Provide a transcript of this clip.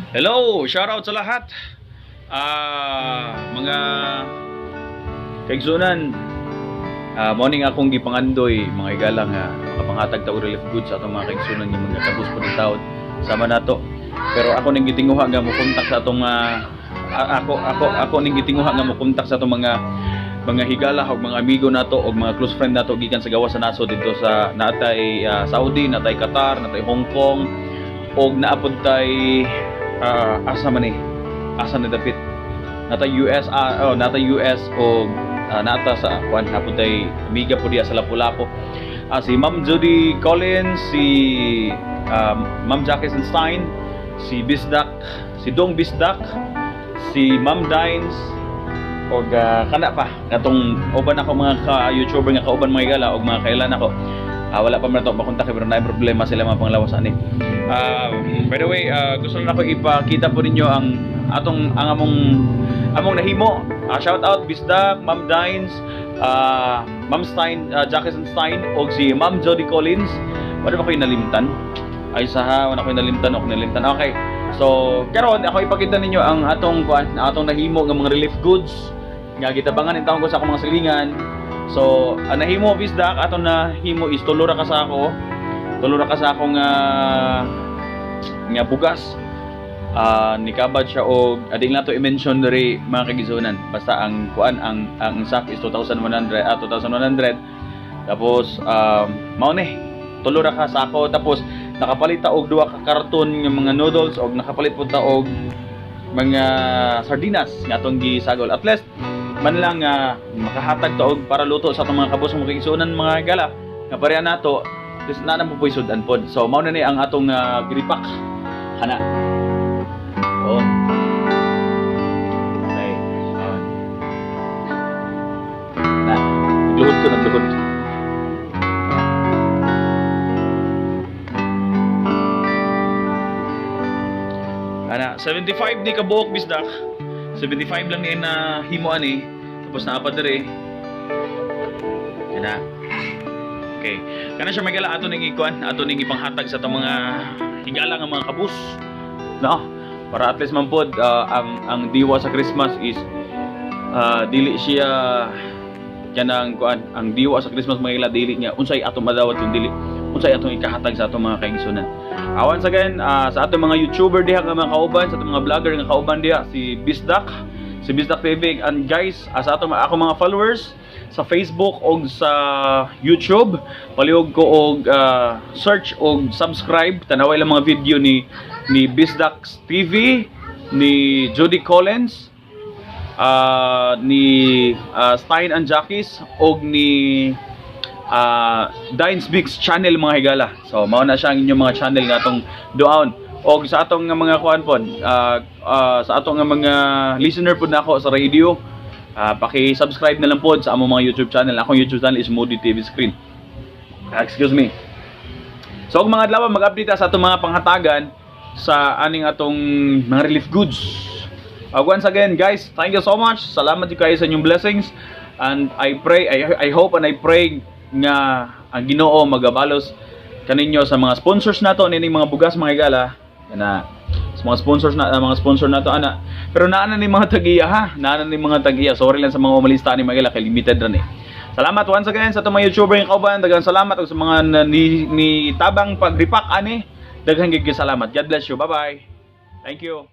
Hello, shout out sa lahat. Mga kaigsunan, morning akong gipangandoy, mga higala, nga makapangatag ta og relief goods sa atong mga kaigsunan nga mga kabus po ni taon sama nato. Pero ako ning gitinguha nga mo kontak sa atong ako ning gitinguha nga mo kontak sa atong mga higala og mga amigo nato og mga close friend nato gikan sa gawas sa nasod dito sa natay Saudi, natay Qatar, natay Hong Kong og naapod tay asa man ni, asa na dapit, natay US, oh, natay US og nata sa kuan, napud tay amiga po diya sa Lapu-Lapu. Si Ma'am Judy Collins, si Ma'am Jackie Stein, si Bisdak, si Dong Bisdak, si Ma'am Dines og kana pa katong uban ako mga ka-YouTuber nga kauban, mga higala, og mga kailan ako. Wala pa man to makontak pero naay problema sila mga panglawas ani. By the way, gusto lang ako ipakita po ninyo ang atong ang among among nahimo. Shout out Bisdak, Ma'am Dines, Ma'am Stein, Jackie Stein og si Ma'am Jody Collins. Wala ba ko'y nalimtan? Ay saha, wala ko'y nalimtan o nalimtan. Okay. So, karon ako ipakita ninyo ang atong kuan, atong nahimo nga mga relief goods nga gitabangan in taon ko sa akong mga silingan. So, ang nahimo, Bisdak, atong nahimo is tulo ra ka sako. Tulo ra ka sako nga bugas. Nikabad siya og ading lang to i-mention diri, mga kagisunan. Basta ang kuan, ang sak is 2,100, 2,100. Tapos mao ni tulo ra ka sako, tapos nakapalit ta og duha ka karton nga mga noodles og nakapalit pud ta og mga sardinas nga atong gisagol. At least man lang makahatag ta og para luto sa atong mga kabus, mga kaigsuonan, mga higala nga pareha nato, at least naa na po po'y sudan pod. So mao na ni ang atong giripak kana. Oh. Okay. Oh. Na, nagluhod ko, nagluhod. Ana, 75 ni kabuok, Bisdak. 75 lang ni na himo ani. Tapos naa pa diri. Ana. Okay. Kana siya magala ato ning ikuan, ato ning ipanghatag sa atong mga higala nga mga kabus. No? Para at least man pod ang diwa sa Christmas is dili siya kanang kuan, ang diwa sa Christmas, mga higala, dili niya unsay atong madawat kun dili unsay atong ikahatag sa atong mga kaigsunan. Once again, sa atong mga YouTuber diha nga mga kauban, sa atong mga vlogger nga kauban diha, si Bisdak TV, and guys, sa atong ako mga followers sa Facebook og sa YouTube, palihog ko og search og subscribe, tanaway lang mga video ni Bisdak TV, ni Judy Collins, ni Stein and Jackies og ni Dines Mix channel, mga higala. So mao na siya ang inyong mga channel nga atong duaon. Og sa atong nga mga kuan pod, sa atong nga mga listener pod nako sa radio, paki-subscribe na lang pod sa among mga YouTube channel. Akong YouTube channel is Moody TV Screen. Excuse me. So og mga adlaw mag-update ta sa atong mga panghatagan sa aning atong mga relief goods. Once again, guys, thank you so much. Salamat jud kayo sa inyong blessings and I pray, I hope and I pray nga ang Ginoo magabalos kaninyo sa mga sponsors nato nining mga bugas, mga higala, na sa mga sponsors na mga sponsor nato ana. Pero naa na ni mga tagiya ha, naa na ni mga tagiya. Sorry lang sa mga umalista ni mga higala kay limited ra ni. Salamat once again sa atong mga YouTuber nga kauban, daghang salamat ug sa mga ni tabang pagripak ani, daghan gid salamat. God bless you. Bye bye. Thank you.